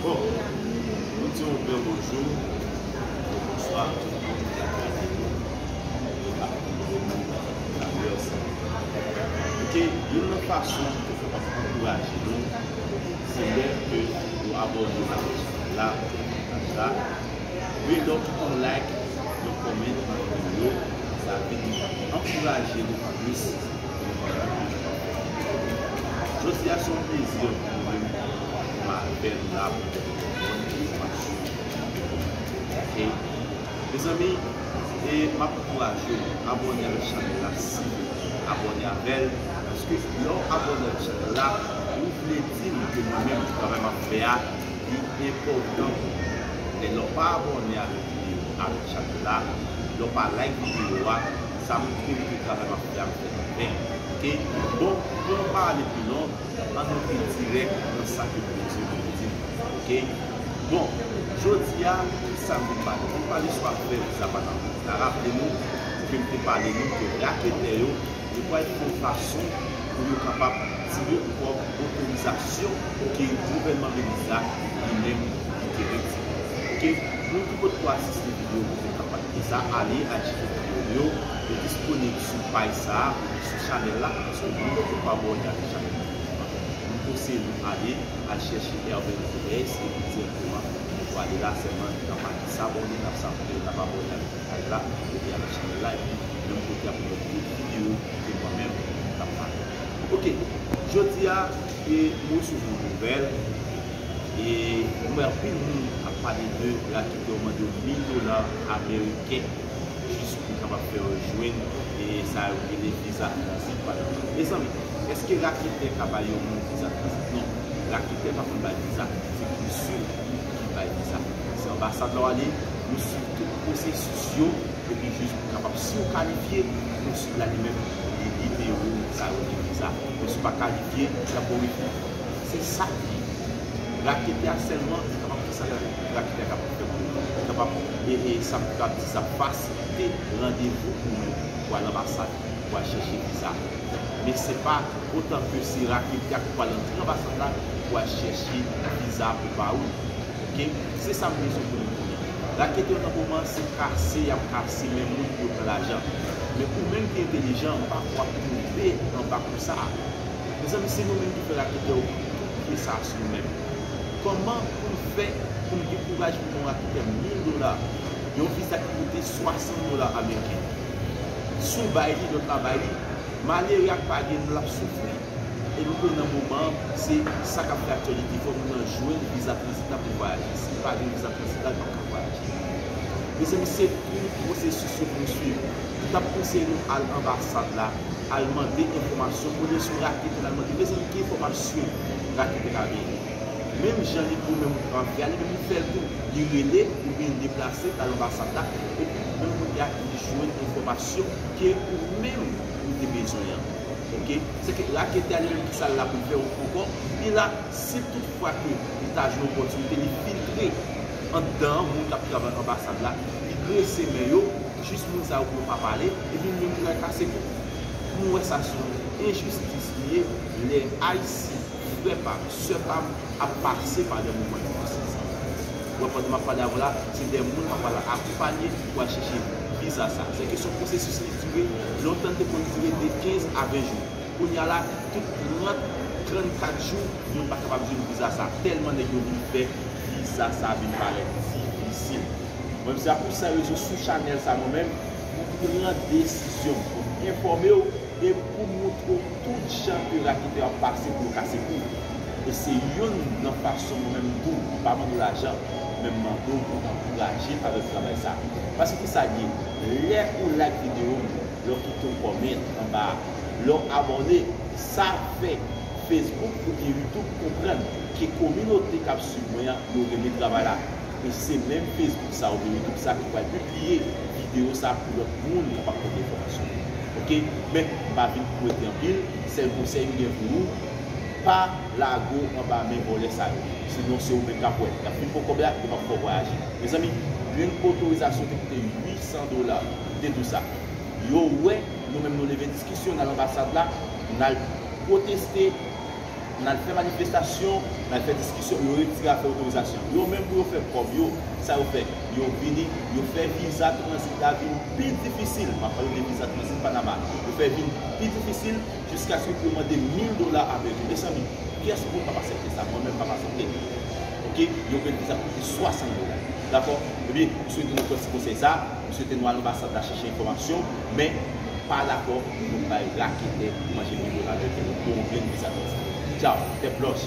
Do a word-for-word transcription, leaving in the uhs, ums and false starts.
Bon, nou di yon gran bonjou, yon bonswa a tout moun ki ap gade nou, e ak tout moun ki ap gade ansanm. Ok, youn nan fason pou kapab ankouraje nou, se lè ke nou abòne avèk chanèl la, paj la. Wi, donk, yon like, yon comment nan videyo, sa vin ankouraje nou pi plis. Jodi a, se yon plezi pou mwen, pou m avè nou la pou bon enfòmasyon. Ok? Mezanmi, e m ap ankouraje w, abòne avèk chanèl la, silvouplè. Abòne avè l, paske lè w abòne avèk chanèl la, ou vle di m ke mwen menm, travay m ap fè a, li enpòtan pou mwen. Men lè w pa abòne avèk videyo, avèk chanèl la, lè w pa like videyo a, sa montre m ke travay m ap fè a, m fè l anvè. Ok? Bon, pou nou pa ale pi lwen, ann antre dirèk nan sa ke Bondye vle di nou. Ok? Bon, jodi a, ki sa m vin pale? M vin pale sou afè viza patènite la. Raple nou ke m te pale nou ke raketè yo, yo pral fè yon fason pou yo kapab tire kòb otorizasyon ke gouvènman Beliz la li menm li te retire. Ok? Moun ki potko asiste videyo pou fè kanpay de sa, ale al tcheke videyo yo, yo disponib sou paj sa a, sou chanèl la, paske moun ki poko abòne avèk chanèl la, m konseye nou ale, al chèche Hervé Rodriguez, epi dirèkteman, nou pral ale la, sèlman, n ap al sabòne, n ap sabòne, n ap abòne avèk paj la, epi avèk chanèl la, epi menm kote a pou lòt videyo ke mwen menm m t ap pale. Ok, jodi a, e, nou resevwa yon nouvèl, e, nou wè anpil moun ap pale de raketè yo mande yo mil dola ameriken jis pou kapab fè yo jwenn, e, sa yo rele viza tranzit, pa egzanp. Mezanmi, èske raketè ka bay yon moun viza tranzit? Non, raketè pa konn bay viza. Se konsul ki bay viza. Se anbasad la w ale, nou swiv tout pwosesis yo, epi jij pou kapab, si w kalifye, konsil la li menm, li, li peye ou sa yo rele viza. Men si w pa kalifye, y ap ba w refizan. Se sa l ye. Raketè a sèlman, li kapab fè sa raketè a kapab fè pou ou. Li kapab, e, e, sa m kapab di, sa fasilite randevou pou ou menm, pou al anbasad, pou al chèche viza. Men se pa otan ke se raketè a ki pral antre anbasad la, pou al chèche viza pou ba ou. Ok? Se sa m bezwen pou nou konnen. Raketè yo nan moman, se kase y ap kase men moun pou yo pran lajan. Men ou menm ki entelijan, m pa kwè w ap tonbe anba kou sa a. Mezanmi, se nou menm ki fè raketè yo tout pye sa a sou nou menm. Kòman pou n fè pou n gen kouraj pou n ba yon raketè mil dola, yon viza ki koute swasant dola ameriken? Si w bay li, lòt la bay li, malere a k pa gen l, l ap soufri. E nou konnen nan moman an, se sa k ap fè aktyalite. Fò moun nan jwenn viza tranzit la pou l vwayaje. Si l pa jwenn viza tranzit la, li p ap ka vwayaje. Mezanmi, se tout pwosesis yo pou nou swiv. M t ap konseye nou al anbasad la, al mande enfòmasyon, olye se yon raketè n al mande. Mezanmi, ki enfòmasyon raketè ka genyen? Menm jan li pou menm ou transfè a, li menm li fè l tou. Li rele oubyen li deplase, l al anbasad la, epi menm kounye a, li jwenn enfòmasyon ke ou menm ou te bezwen an. Ok? Se ke raketè a li menm, ki sa l la pou l fè ankò? Li la, si tout fwa ke li ta jwenn opòtinite, li filtre anndan an, moun k ap travay anbasad la, li grese men yo, jis moun sa yo pou yo pa pale, epi li menm li pral kase kou. Nou wè sa se yon enjistis li ye, lè Ayisyen, frè pa m, sè pa m, ap pase pa de moman difisil sa. Ou wè, pandan m ap pale avè w la, se de moun m ap pale akonpanye pou al chèche viza sa. Se ke se yon pwosesis ki dire, lontan li te konn dire de kenz a ven jou. Kounye a la, tout trant, trannkat jou, yo pa kapab jwenn viza sa. Tèlman nèg yo vin fè viza sa vin parèt difisil. Mwen menm, se pou sa yo sou chanèl sa mwen menm, pou m pran desizyon, pou m enfòme w e pou m montre w tout jan ke raketè yo ap pase pou yo kase kou. E se youn nan fason mwen menm tou, m pa mande w lajan, men m mande w pou w ankouraje m avèk travay sa. Paske ki sa l ye? Lè ou like videyo m, lè w kite yon comment anba a, lè w abòne, sa fè Facebook oubyen YouTube konprann ke kominote k ap swiv mwen an, yo renmen travay la. E se menm Facebook sa oubyen YouTube sa ki pral pibliye videyo sa pou lòt moun kapab pote enfòmasyon. Ok? Men, m pa vin pou rete anpil. Sèl konsèy m gen pou ou, pa lage w anba men vòlè sa yo. Sinon, se ou menm k ap wè. Y ap fin pran kòb la, yo p ap fè w vwayaje. Mezanmi, grenn otorizasyon te koute uit san dola. M te di w sa. Yo wè, nou menm nou leve diskisyon, n al anbasad la, n al pwoteste, n al fè manifestasyon, n al fè diskisyon, yo retire afè otorizasyon. Yo menm pou yo fè kòb yo, sa yo fè? Yo vini, yo fè viza tranzit la vin pi difisil. M ap pale de viza tranzit Panama. Yo fè vin pi difisil jiskaske pou yo mande mil dola ameriken. Mezanmi, kiyès moun k ap aksepte sa? Mwen menm m ap aksepte. Oke? Yo fè viza koute swasant dola. Dakò? Ebyen, m swete nou pran ti konsèy sa. M swete nou al anbasad la chèche enfòmasyon, men pa dakò pou nou bay raketè manje mil dola ameriken pou yon grenn viza tranzit. Tchaw, tèt blòch.